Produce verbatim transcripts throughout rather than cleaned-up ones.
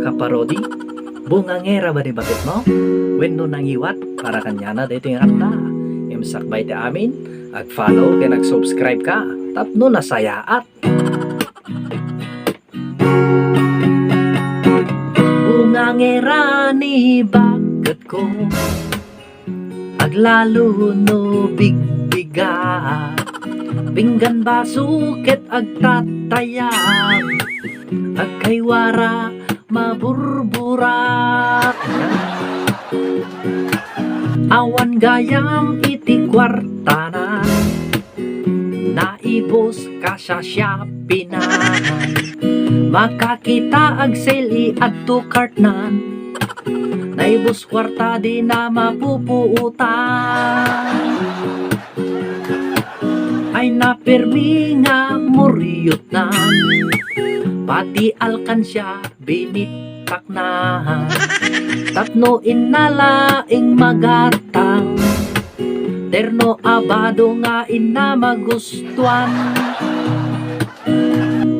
Kaparodi, bungangera ba ni baketmo? Wenno nangiwat para kaniana daytoy nga kanta? Ngem sakbay ti amin, ag-follow ken ag-subscribe ka tapno nasayaat. Bungangera ni baketko, aglalo no bigbigat. Pinggan baso ket agtatayab, agkaywara maburburak. Awan gayam iti kuartanan, naibus kasasiapinan. Makakita agsale-i adto kartnan, naibus kuarta dina mapupuotan. Ay, napermi nga muriotnan, pati alkansia binitaknan. Tapno inna laeng magatang, terno a bado nga inna magustuan.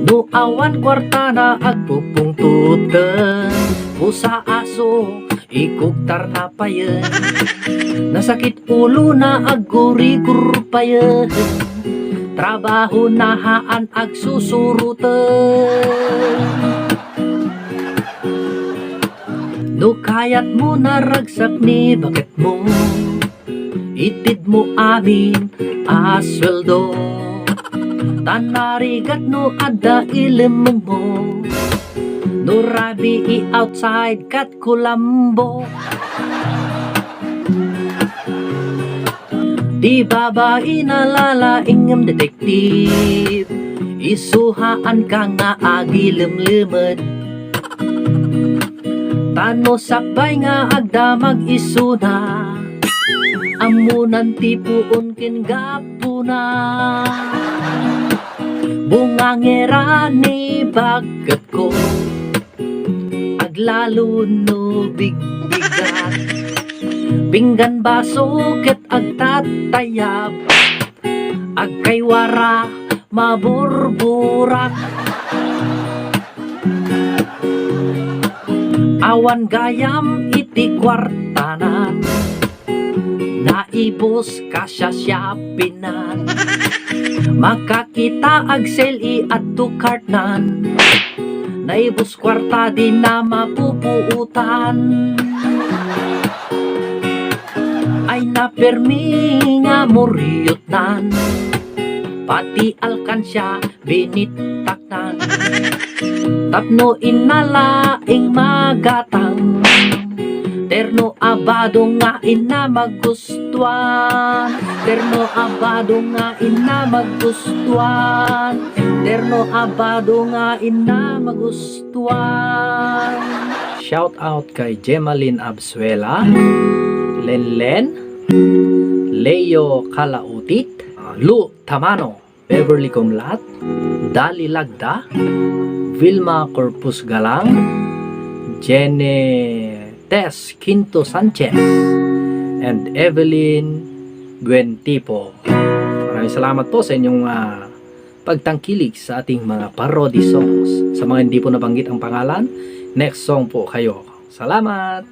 No awan kuartana agpupungtoten, pusa aso ikugtarna payen. Nasakit ulona aggurigur payen, trabahona haan agsusuroten. No kayatmo naragsak ni baketmo, itedmo amin a sueldo, ta narigat no adda ilemengmo. No rabii outside ket kulambo. Di babaina lalaing ngem detective, isuhaanka nga agilemlemed. Ta no sakbay nga agdamag isuna, ammonan ti puon ken gapuna. Bungangera ni baketko, aglalo no bigbigat. Pinggan baso ket agtatayab, agkaywara maburburak. Awan gayam iti kuartanan, naibus kasasiapinan. Makakita agsale-i adto kartnan, naibus kuarta dina mapupuotan. Ay, napermi nga muriotnan, pati alkansia binitaknan. Tapno inna laeng magatang, terno a bado nga inna magustuan. Terno a bado nga inna magustuan. Terno a bado nga inna magustuan. Shout out kay Gemaline Absuela, Lenlen, Leo Kalautit, Lu Tamano, Beverly Comlat, Dali Lagda, Vilma Corpus Galang, Jene Tess Quinto Sanchez, and Evelyn Buentipo. Maraming salamat po sa inyong, ah, pagtangkilik sa ating mga parody songs. Sa mga hindi po nabanggit ang pangalan, next song po kayo. Salamat!